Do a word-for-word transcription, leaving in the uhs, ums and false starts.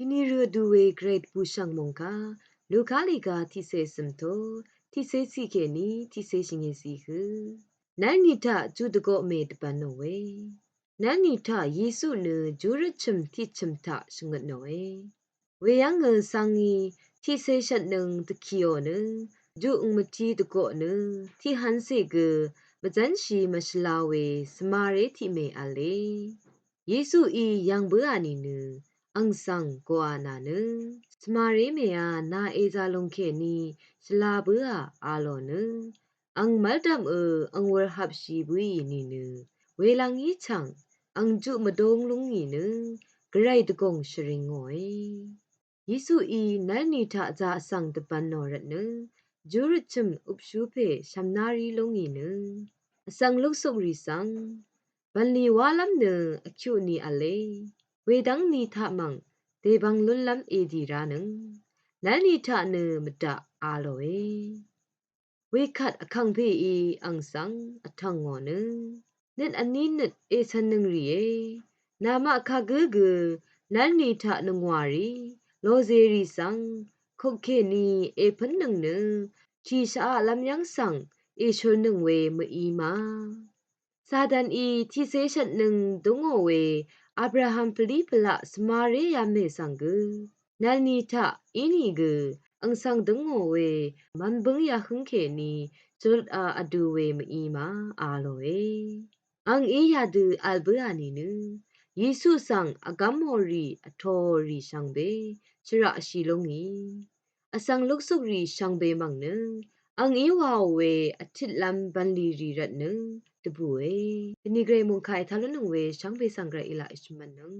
Dini rø vdu we gvray dvbùshv̀ng mòngkà Luka lìga tiqcé cø̀m to tiqcé ciq kèní tiqcé shvngé ciq hø. Nvlnì taq ju dvgoq mè dvbv̀nò we. Nvlnì taq Yesu nø júrøt chø̀m tiqchø̀m taq shvngøtnòe. Weyv́ngø cvngí tiqcé shvtnøng dvkìò nø juqøng mvti dvgoq nø tiqhvncè gø mvzv́nshì mvshvla we svmaré tiqmè v̄le. Yesuí yv̀ng bǿà nìnø ang svng goà nà nø svmaré mèá nà èzà lùng kèní shvla bǿà a lò nø ang mv́ldv̀mø ang wur hapshì bǿì nìnø welvng í chv̀ng ang juq mvdóng lúngì nø gvray dvgòng shvring ngòe. Yesuí nvlnì taq zà vsvng dvbv̀nò rvtnø júrøt chø̀m øpshú pè shv̀mná rí lúngì nø vsvng luksukrì svng bv̀nlì wálv́m nø vkyuq ni v̄le. Wedv́ng ni taq mv̀ng dèbvng lúnlv́m èdì ránøng nvlnì taq nø mvdaq a lòe. Wekvt vkàngpèí ang svng vtv̀ngò nø nøt vní nøt ècv̀nnøng rìe. Namaq kagǿ gø nvlnì taq nvngwà rì lòzè rì svng kokkèní èpǿnnøng nø tì shvaqlv́m yv́ng svng èshulnøng we mø̀í ma. Sataní tiqcé shvtnøng dúngò we Abraham pvlí pvlaq svmaré yamè svng gø nvlnì taq ínìgø ang svng dǿngò we mvnbǿng yahǿng kèní chulutā vdu we mø̀í ma a lòe. Angí yadø vl bǿà nìnø Yesu svng vgv́mò rì vtōò rì shvngbe shvraqshì lúngì vsvng luksukrì shvngbe mv̀ng nø angí wàò we vtitlv́m bv̀nlì rì rvtnø dvbùe. Dvni gvray mòngkà ètaq lúnnøng we shvngbe svng gvray í laq èshvmvtnøng